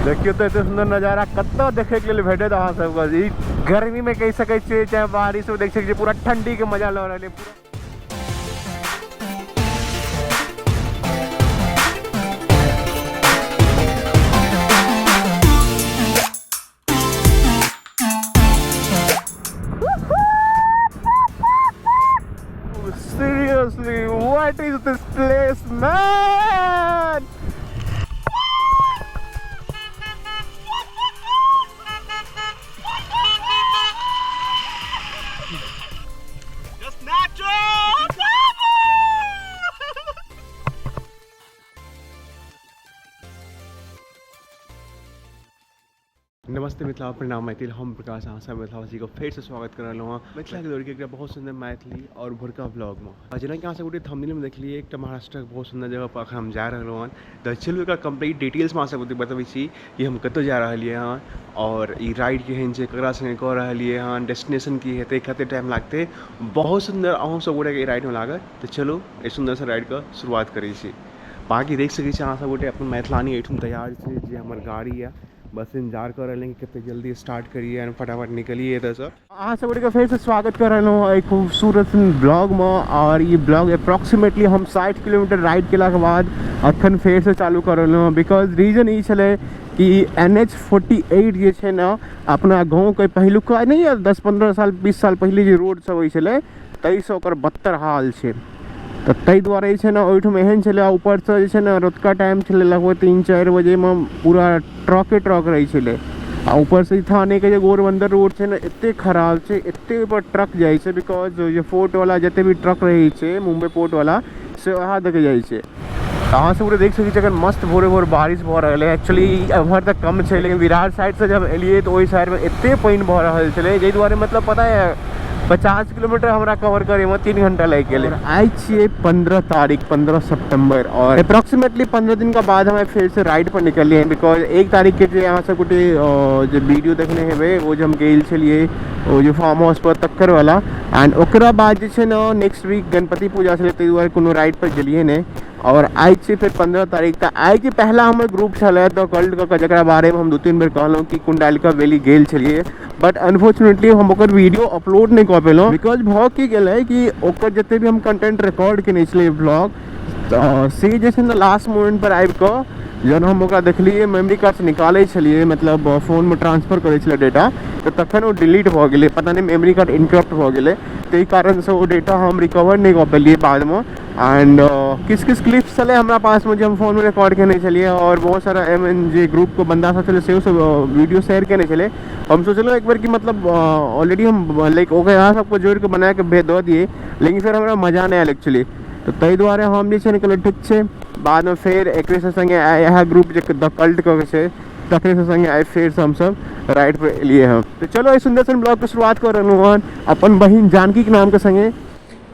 देखियौ तऽ एते सुन्दर नजारा कतऽ देखैके लेल भेटत अहाँ सबके। ई गर्मीमे कहि सकै छियै चाहे बारिशमे देख सकै छियै, पूरा ठण्डीके मजा लऽ रहल पूरा। Seriously, what is this place, man? Just natural! नमस्ते मिथिला, प्रणाम मैथिल। हम प्रकाश, अहाँ सब मिथिलावासी को फेर से स्वागत कर रहलहुँ हँ मिथिलाके दौड़के एक बहुत सुन्दर मैथिली और भोरका ब्लॉगमे। जेनाकि अहाँ सब गोटे थंबनेलमे देखलियै, एकटा महाराष्ट्रके बहुत सुन्दर जगह पर अखन हम जा रहलहुँ हँ। तऽ चलू एकर कम्प्लीट डिटेल्समे अहाँ सब गोटे बतबै छी कि हम कतऽ जा रहलियै हँ और ई राइड केहन छै, ककरा संगे कऽ रहलियै हँ, डेस्टिनेशन की हेतै, कते टाइम लागतै। बहुत सुन्दर अहूँ सब गोटेके ई राइडमे लागत। तऽ चलू एहि सुन्दरसँ राइडके शुरुआत करै छी। बाँकी देख सकै छी अहाँ सब गोटे अपन मैथिलानी एहिठाम तैयार छै, जे हमर गाड़ी यऽ। बस इंतजार कर रहे हैं कि कते जल्दी स्टार्ट करिए और फटाफट निकलिए एतऽसँ। अहाँ सब गोटेके फेरसँ स्वागत कर रहलहुँ एहि खूबसूरत ब्लॉगमे। और ई ब्लॉग अप्रोक्सीमेटली हम 60 किलोमीटर राइड केलाके बाद अखन फेरसँ चालू कर रहलहुँ हँ। Because reason ई छलै कि NH 48 जे छै ने, अपना गाँवके पहिलुका नहि यऽ, 10-15 साल 20 साल पहिले जे रोड सब होइ छलै, ताहिसँ ओकर बदतर हाल छै। तऽ ताहि दुआरे जे छै ने ओहिठाम एहन छलै। आ ऊपरसँ जे छै ने रतुका टाइम छलै, लगभग 3-4 बजेमे पूरा ट्रके ट्रक रहै छलै। आ ऊपरसँ ई थानेके जे गोरबंदर रोड छै ने, एतेक खराब छै, एतेक ओहिपर ट्रक जाइ छै। Because जे पोर्टवला जतेक भी ट्रक रहै छै, मुम्बई पोर्टवला, से वएह दऽ कऽ जाइ छै। अहाँ सब देख सकै छी अखन मस्त भोरे भोर बारिश भऽ रहल है। एक्चुअली एम्हर तऽ कम छै, लेकिन विरार साइडसँ जब एलियै तऽ ओहि साइडमे एते पानि भऽ रहल छलै, जाहि दुआरे मतलब पता यऽ 50 किलोमीटर हमरा कवर करैमे 3 घंटा लागि गेलै। आइ छियै 15 तारीख, 15 सितम्बर, और अप्रोक्सीमेटली 15 दिन के बाद हम फेर से राइड पर निकलियै। Because 1 तारीख के जे अहाँ सब गोटे जे वीडियो देखने हेबै, ओ जे हम गेल छलियै ओ जे फार्म हाउस पर तक्कर वाला, एंड ओकरा बाद जे छै ने नेक्स्ट वीक गणपति पूजा छलै, ताहि दुआरे कोनो राइड पर गेलियै नहि। और आइ छियै फेर 15 तारीख। तऽ आइ के पहला हमर ग्रुप छलै द कल्ट कऽ कऽ, जकरा बारेमे हम 2-3 बेर कहलहुँ कि कुंडालिका वैली गेल छलियै, बट अनफॉर्चुनेटली हम ओकर वीडियो अपलोड नहि कऽ पेलहुँ। Because भऽ की गेलै कि ओकर जते भी हम कंटेंट रिकॉर्ड केने छलियै ब्लॉग, तऽ से जे छै ने लास्ट मोमेंट पर आबि कऽ जहन हम ओकरा देखलियै, मेमोरी कार्डसँ निकालै छलियै, मतलब फोनमे ट्रांसफर करै छलै डेटा, तऽ तखन ओ डिलीट भऽ गेलै। पता नहि मेमोरी कार्ड इनक्रप्ट भऽ गेलै, ताहि कारणसँ ओ डेटा हम रिकवर नहि कऽ पेलियै बादमे। एंड किछु किछु क्लिप्स छलै हमरा पासमे जे हम फोनमे रिकॉर्ड केने छलियै, और बहुत सारा एम जे ग्रुपके बन्दा सब छलै सेहो सब वीडियो शेयर केने छलै। हम सोचलहुँ एक बेर कि मतलब ऑलरेडी हम लाइक ओकरा अहाँ सबके जोड़िके बनाके भेज दऽ दियै, लेकिन फेर हमरा मजा नहि आयल एक्चुअली। तऽ ताहि दुआरे हम जे छै ने कहलियै ठीक छै, बादमे फेर एकरे सब सङ्गे आइ इएह ग्रुप जे द कल्ट कऽ के छै तकरे सब सङ्गे आइ फेरसँ हमसब राइड पर एलियै हँ। तऽ चलो एहि सुन्दर सन ब्लॉगके शुरुआत कऽ रहलहुँ हँ अपन बहिन जानकीके नामके सङ्गे।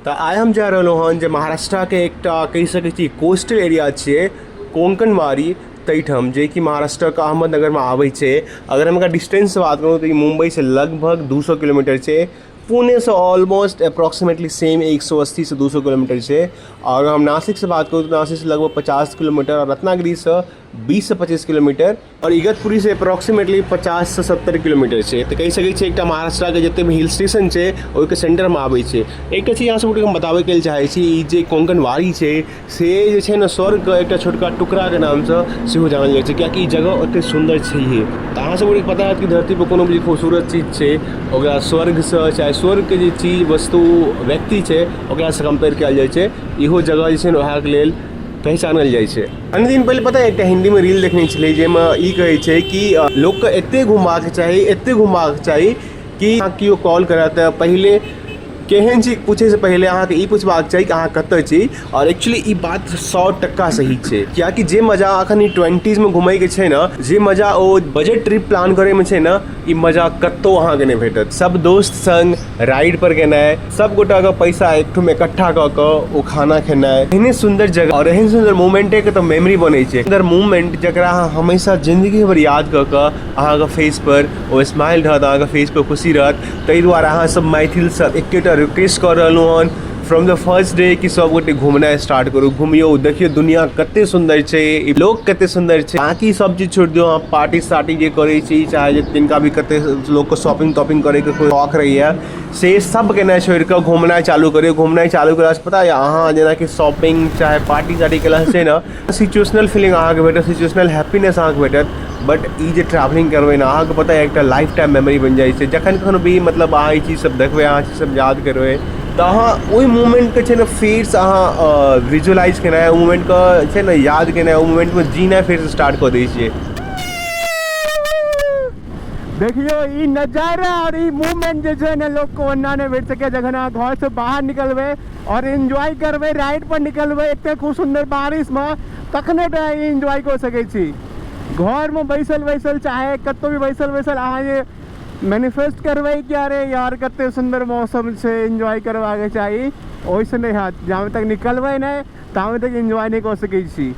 तऽ आइ हम जा रहलहुँ हँ जे महाराष्ट्रके एकटा कहि सकै छी कोस्टल एरिया छियै कोंकणवाड़ी, ताहिठाम जेकि महाराष्ट्रके अहमदनगरमे आबै छै। अगर हम एकर डिस्टेंससँ बात करू तऽ ई मुम्बईसँ लगभग 200 किलोमीटर छै, पुणेसँ ऑलमोस्ट अप्रोक्सीमेटली सेम 180 से 200 किलोमीटर छै। आओर अगर हम नासिकसँ बात करू तऽ नासिकसँ लगभग 50 किलोमीटर, आओर रत्नागिरीसँ 20 से 25 किलोमीटर, आओर इगतपुरीसँ अप्रोक्सीमेटली 50 से 70 किलोमीटर छै। तऽ कहि सकै छियै एकटा महाराष्ट्रके जतेक भी हिल स्टेशन छै ओहिके सेंटरमे आबै छै। एकटा चीज अहाँ सबके हम बताबैके लेल चाहै छी, ई जे कोंकणवाड़ी छै से जे छै ने स्वर्गके एकटा छोटका टुकड़ाके नामसँ सेहो जानल जाइ छै, कियाकि ई जगह ओतेक सुन्दर छैहे। तऽ अहाँ सबके पता हैत कि धरतीपर कोनो भी खूबसूरत चीज छै ओकरा स्वर्गसँ, चाहे स्वर्गके जे चीज वस्तु व्यक्ति छै ओकरासँ कम्पेयर कयल जाइ छै। इहो जगह जे छै ने वएहके लेल पहचानल जाइ छै। कनि दिन पहिले पता एकटा हिन्दीमे रील देखने छलियै जाहिमे ई कहै छै कि लोकके एते घुमबाक चाही, एते घुमबाक चाही कि अहाँ केओ कॉल करत तऽ पहिले केहन छी पूछैसँ पहिले अहाँके ई पुछबाक चाही कि अहाँ कतऽ छी। आओर एक्चुअली ई बात 100% सही छै, कियाकि जे मजा अखन ई ट्वेंटीजमे घुमैके छै ने, जे मजा ओ बजट ट्रिप प्लान करैमे छै ने, ई मजा कतहु अहाँके नहि भेटत। सब दोस्त संग राइड पर गेनाइ, सब गोटाके पैसा एकठुम इकट्ठा कऽ कऽ ओ खाना खेनाइ, एहने सुन्दर जगह आओर एहन सुन्दर मोमेंटेके तऽ मेमोरी बनै छै। सुन्दर मोमेंट जकरा अहाँ हमेशा जिन्दगी भरि याद कऽ कऽ अहाँके फेस पर ओ स्माइल रहत, अहाँके फेस पर खुशी रहत। ताहि दुआरे अहाँ सब मैथिल सब एकेटा रिक्वेस्ट कऽ रहलहुँ हन, फ्रॉम the first day कि सब गोटे घुमनाइ स्टार्ट करू, घुमियौ, देखियौ दुनिया कते सुन्दर छै, लोक कते सुन्दर छै। बाकी सब चीज छोड़ि दियौ, अहाँ पार्टी सार्टी जे करै छी, चाहे जे तिनका भी कते लोकके शॉपिंग तॉपिंग करैके शौक रहैए, से सब केनाइ छोड़ि कऽ घुमनाइ चालू करियौ। घुमनाइ चालू केलासँ पता यऽ अहाँ जेनाकि शॉपिंग चाहे पार्टी सार्टी केलासँ छै ने, सिचुएशनल फीलिंग अहाँके भेटत, सिचुएशनल हैप्पीनेस अहाँके भेटत। बट ई जे ट्रैवलिंग करबै ने, अहाँके पता यऽ एकटा लाइफ टाइम मेमोरी बनि जाइ छै। जखन कखनो भी मतलब अहाँ ई चीज सब देखबै, अहाँ चीज सब याद करबै, तऽ अहाँ ओहि मोमेंटके छै ने फेरसँ अहाँ विजुअलाइज केनाइ, ओहि मोमेंटके छै ने याद केनाइ, ओहि मोमेंटमे जीनाइ फेरसँ स्टार्ट कऽ दै छियै। देखियौ ई नजारा और ई मूवमेंट जे छै ने लोक को ओना नहि भेट सकैए। जखन अहाँ घरसँ बाहर निकलबै और एन्जॉय करबै, राइड पर निकलबै एते खूब सुन्दर बारिशमे, तखने टा ई एन्जॉय कऽ सकै छी। घरमे बैसल बैसल चाहे कतहु भी बैसल बैसल अहाँ जे मैनिफेस्ट करबै कि अरे यार कते सुन्दर मौसम छै, एन्जॉय करबाके चाही, ओहिसँ नहि हैत। जामे तक निकलबै नहि तामे तक एन्जॉय नहि कऽ सकै छी।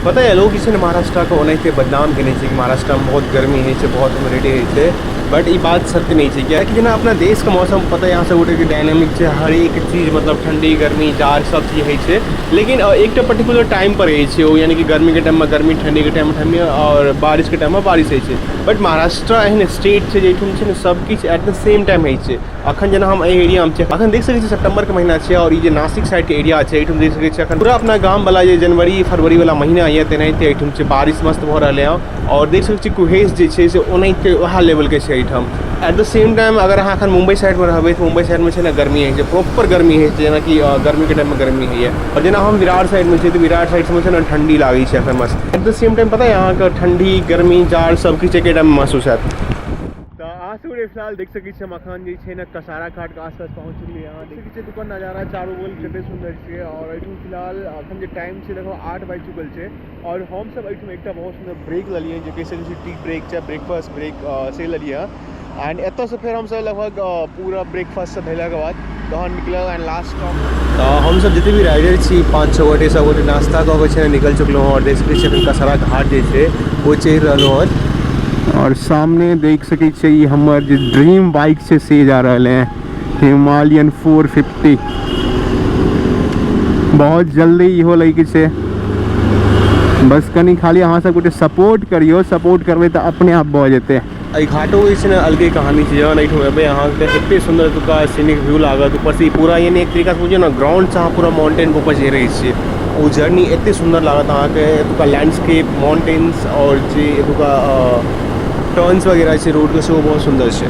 पता है लोग जे छै ने महाराष्ट्रके ओनाहिते बदनाम केने छै कि महाराष्ट्रमे बहुत गर्मी होइ छै, बहुत ह्यूमिडिटी होइ छै, बट ई बात सत्य नहि छै। कियाकि जेना अपना देशके मौसम पता है अहाँ सब गोटेके डायनामिक छै, हरेक चीज मतलब ठण्डी गर्मी जाड़ सब चीज होइ छै, लेकिन एकटा पर्टिकुलर टाइम पर होइ छै ओ, यानी कि गर्मीके टाइममे गर्मी, ठण्डीके टाइममे ठण्डी आओर बारिशके टाइममे बारिश होइ छै। बट महाराष्ट्र एहन स्टेट छै जाहिठाम छै ने सब किछु एट the same time होइ छै। अखन जेना हम एहि एरियामे छी, अखन देख सकै छी सितम्बरके महीना छै आओर ई जे नासिक साइडके एरिया छै एहिठाम देख सकै छी अखन पूरा अपना गामवला जे जनवरी फरवरी वाला महीना यऽ तेनाहिते एहिठाम छै, बारिश मस्त भऽ रहलै हँ आओर देख सकै छी कुहेस जे छै से ओनाहिते वएह लेवलके छै एहिठाम। एट the same time अगर अहाँ अखन मुम्बई साइडमे रहबै तऽ मुम्बई साइडमे छै ने गर्मी होइ छै, प्रॉपर गर्मी होइ छै, जेनाकि गर्मीके टाइममे गर्मी होइए। आओर जेना हम विरार साइडमे छी तऽ विरार साइड सबमे छै ने ठण्डी लागै छै अखन मस्त। एट the same time पता यऽ अहाँके ठण्डी गर्मी जाड़ सब किछु एके टाइममे महसूस हैत। तऽ अहाँ सब फिलहाल देख सकै छी हम अखन जे छै ने कसारा घाटके आसपास पहुँच चुकलियै। अहाँ देख सकै छियै एतुका नजारा चारू बगल कते सुन्दर छै। आओर एहिठाम फिलहाल अखन जे टाइम छै देखो 8 बाजि चुकल छै आओर हमसब एहिठाम एकटा बहुत सुन्दर ब्रेक लेलियै, जे कहि सकै छी टी ब्रेक चाहे ब्रेकफास्ट ब्रेक से लेलियै हँ। एंड एतऽसँ फेर हमसब लगभग पूरा ब्रेकफास्ट सब भेलाके बाद तहन निकलल एंड लास्ट स्टॉप। तऽ हमसब जते भी राइडर छी 5-6 गोटे सब गोटे नाश्ता कऽ के छै निकल चुकलहुँ हँ। आओर देख सकै छियै अखन कसारा घाट जे छै ओ चढ़ि रहलहुँ हँ। और सामने देख सकै छियै ई हमर जे ड्रीम बाइक छै से जा रहल है, हिमालयन 450। बहुत जल्दी इहो लैके छै, बस कनि खाली अहाँ सब गोटे सपोर्ट करियौ, सपोर्ट करबै तऽ अपने आप भऽ जेतै। एहि घाटो जे छै ने अलगे कहानी छै। जहन एहिठाम एबै अहाँके एते सुन्दर एतुका सीनिक व्यू लागत, ऊपरसँ ई पूरा यानी एक तरीकासँ बुझियौ ने ग्राउंडसँ अहाँ पूरा माउंटेनके ऊपर चढ़ि रहै छियै, ओ जर्नी एते सुन्दर लागत अहाँके। एतुका लैंडस्केप, माउंटेन्स आओर जे एतुका टर्न्स वगैरह छै रोडके सेहो बहुत सुन्दर छै।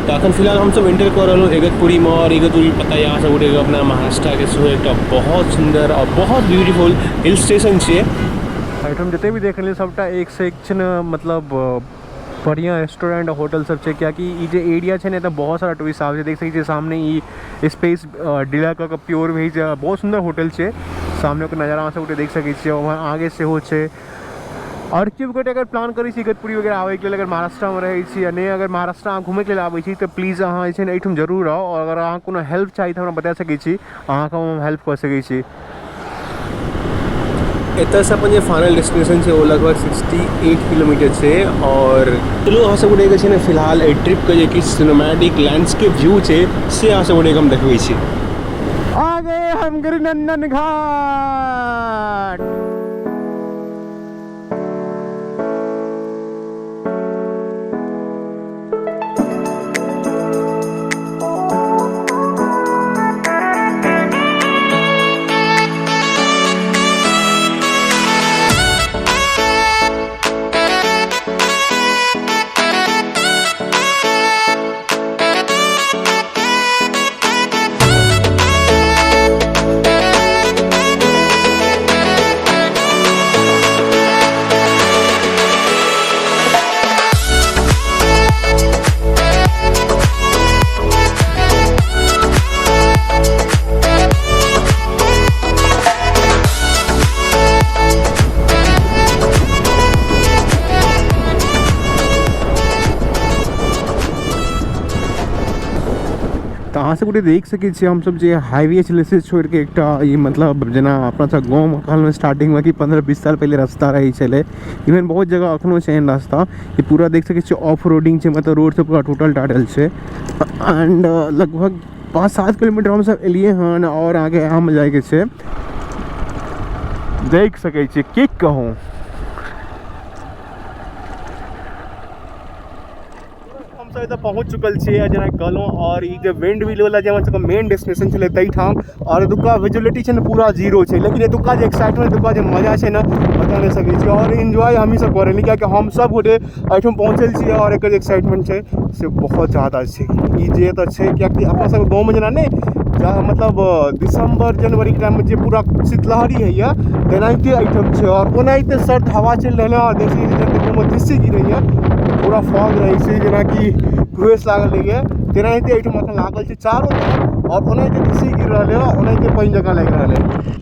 तऽ अखन फिलहाल हमसब एंटर कऽ रहलहुँ इगतपुरीमे। आओर इगतपुरी पता यऽ अहाँ सब गोटेके अपना महाराष्ट्रके सेहो एकटा बहुत सुन्दर आओर बहुत ब्यूटीफुल हिल स्टेशन छियै। एहिठाम जते भी देख रहलियै सबटा एक से एक छै ने, मतलब बढ़िआँ रेस्टोरेंट होटल सब छै, कियाकि ई जे एरिया छै ने एतऽ बहुत सारा टूरिस्ट आबै छै। देख सकै छियै सामने ई स्पेस डीलर कऽ के प्योर वेज बहुत सुन्दर होटल छै, सामने ओकर नजारा अहाँ सब गोटे देख सकै छियै। वहाँ आगे सेहो छै। आओर केओ गोटे अगर प्लान करै छी इगतपुरी वगैरह आबैके लेल, अगर महाराष्ट्रमे रहै छी या नहि अगर महाराष्ट्र अहाँ घुमैके लेल आबै छी तऽ प्लीज अहाँ जे छै ने एहिठाम जरूर आउ। आओर अगर अहाँके कोनो हेल्प चाही तऽ हमरा बता सकै छी, अहाँके हम हेल्प कऽ सकै छी। एतऽसँ अपन जे फाइनल डेस्टिनेशन छै ओ लगभग 68 किलोमीटर छै। आओर चलू अहाँ सब गोटेके छै ने फिलहाल एहि ट्रिपके जे किछु सिनेमैटिक लैंडस्केप व्यू छै से अहाँ सब गोटेके हम देखबै छी। आ गए हम गिरिनंदन घाट। तऽ अहाँ सब गोटे देख सकै छियै हमसब जे हाईवे छलै से छोड़िके एकटा ई मतलब जेना अपना सब गाँवमे कहलहुँ स्टार्टिंगमे कि 15-20 साल पहिले रास्ता रहै छलै, इवन बहुत जगह अखनो छै एहन रास्ता। ई पूरा देख सकै छियै ऑफ रोडिंग छै, मतलब रोड सब पूरा टूटल टाटल छै। एंड लगभग 5-7 किलोमीटर हमसब एलियै हन आओर आगे आम जाइके छै। देख सकै छियै की कहूँ। हमसब एतऽ पहुँच चुकल छियै जेना कहलहुँ, और ई जे विंड मिल वाला जे हमर सबके मेन डेस्टिनेशन छलै ताहिठाम, और एतुका विजुअलिटी छै ने पूरा जीरो छै, लेकिन एतुका जे एक्साइटमेंट एतुका जे मजा छै ने बता नहि सकै छी। और एन्जॉय हमही सब कऽ रहली, कियाकि हम सब गोटे एहिठाम पहुँचल छियै और एकर जे एक्साइटमेंट छै से बहुत ज़्यादा छै। ई जे एतऽ छै, कियाकि अपना सबके गाँवमे जेना नहि मतलब दिसम्बर जनवरीके टाइममे जे पूरा शीतलहरी होइए तेनाहिते एहिठाम छै, और ओनाहिते सर्द हवा चलि रहलै। और देख सकै छियै गाँवमे झिस्सी गिरैए, पूरा फॉग रहै छै, जेनाकि कुहेस लागल रहैए तेनाहिते एहिठाम एखन लागल छै चारो तरफ, और ओनाहिते झिस्सी गिर रहलै हँ, ओनाहिते पानि जकाँ लागि रहल है।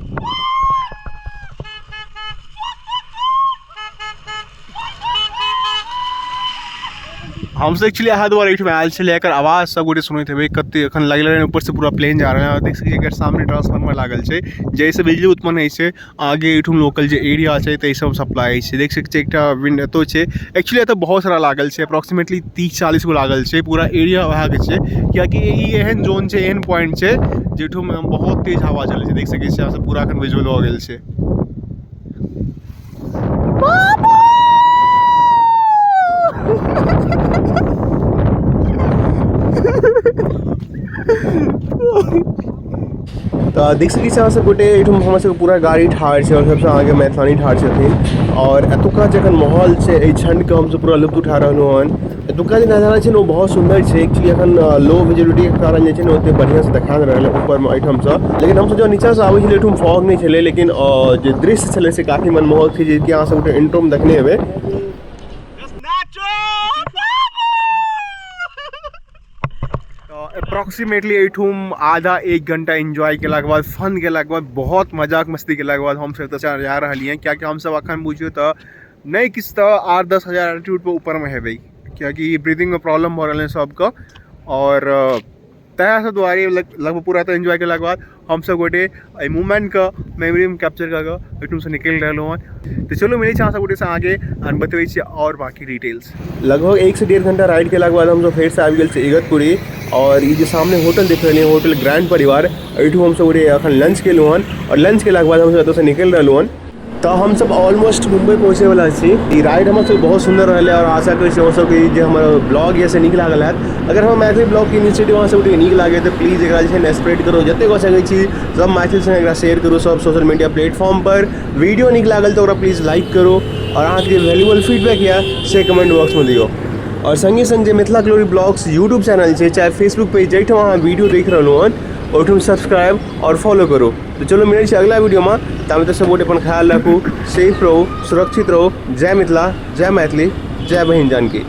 हमसब एक्चुअली अहाँ दुआरे एहिठाम आयल छलियै, एकर आवाज सब गोटे सुनैत हेबै कते एखन लागि रहलै ऊपर से पूरा प्लेन जा रहल है। देख सकै छियै एकर सामने ट्रांसफार्मर लागल छै जाहिसँ बिजली उत्पन्न होइ छै। आगे एहिठाम लोकल जे एरिया छै ताहिसँ सप्लाई होइ छै। देख सकै छियै एकटा विंड एतौ छै, एक्चुअली एतऽ बहुत सारा लागल छै, अप्रोक्सीमेटली 30-40 गो लागल छै, पूरा एरिया वएहके छै, कियाकि ई एहन जोन छै, एहन पॉइंट छै जाहिठाम बहुत तेज हवा चलै छै। देख सकै छियै अहाँ सब पूरा एखन विजुअल भऽ गेल छै। तऽ देख सकै छी अहाँ सब गोटे एहिठाम हमर सबके पूरा गाड़ी ठाढ़ छै और सबसँ आगे मैथिलानी ठाढ़ छथिन। और एतुका जखन माहौल छै एहि क्षणके हमसब पूरा लुत्फ उठा रहलहुँ हन। एतुका जे नजारा छै ने ओ बहुत सुन्दर छै। एक्चुअली एखन लो विजिबिलिटीके कारण जे छै ने ओते बढ़िआँसँ देखा नहि रहल ऊपरमे एहिठामसँ, लेकिन हमसब जब नीचाँसँ आबै छलियै एहिठाम फॉग नहि छलै, लेकिन जे दृश्य छलै से काफी मनमोहक छै, जेकि अहाँ सब गोटे इंट्रोमे देखने हेबै। अप्रोक्सीमेटली एहिठाम आधा एक घंटा एन्जॉय केलाके बाद, फन केलाके बाद, बहुत मजाक मस्ती केलाके बाद हमसब एतऽसँ जा रहलियै, कियाकि हमसब अखन बुझियौ तऽ नहि किछु तऽ 8-10 हजार एल्टीट्यूड पर ऊपरमे हेबै, कियाकि ब्रीदिंगमे प्रॉब्लम भऽ रहल है सबके। और तैं सब दुआरे लगभग पूरा तऽ एन्जॉय केलाके बाद हमसब गोटे एहि मूवमेंटके मेमोरीमे कैप्चर कऽ कऽ एहिठामसँ निकलि रहलहुँ हँ। तऽ चलू मिलै छी अहाँ सब गोटेसँ आगे और बतबै छी और बाकी डिटेल्स। लगभग 1 से 1.5 घंटा राइड केलाके बाद हमसब फेरसँ आबि गेल छी इगतपुरी। और ई जे सामने होटल देख रहलियै होटल ग्रैंड परिवार, एहिठाम हमसब गोटे एखन लंच केलहुँ हन और लंच केलाके बाद हमसब एतऽसँ निकलि रहलहुँ हन। तऽ हमसब ऑलमोस्ट मुम्बई पहुँचैवला छी। ई राइड हमर सबके बहुत सुन्दर रहलै और आशा करै छी अहाँ सबके जे हमर ब्लॉग यऽ से नीक लागल हैत। अगर हमर मैथिली ब्लॉगके इनिशिएटिव अहाँ सबके नीक लागै तऽ प्लीज एकरा जे छै ने स्प्रेड करू जतेक भऽ सकै छी, सब मैथिल संगे एकरा शेयर करू सब सोशल मीडिया प्लेटफॉर्म पर। वीडियो नीक लागल तऽ ओकरा प्लीज लाइक करू और अहाँके जे वैल्यूबल फीडबैक यऽ से कमेंट बॉक्समे दियौ। और संगे संग जे Mithila glory blogs YouTube channel छै चाहे फेसबुक पेज, जाहिठाम अहाँ वीडियो देख रहलहुँ हन ओहिठाम सब्सक्राइब और फॉलो करू। तो चलो मिलै छी अगला वीडियो में, तामे तऽ सब गोटे अपन ख्याल राखू, सेफ रहू, सुरक्षित रहू। जय मिथिला, जय मैथिली, जय बहिन जानकी।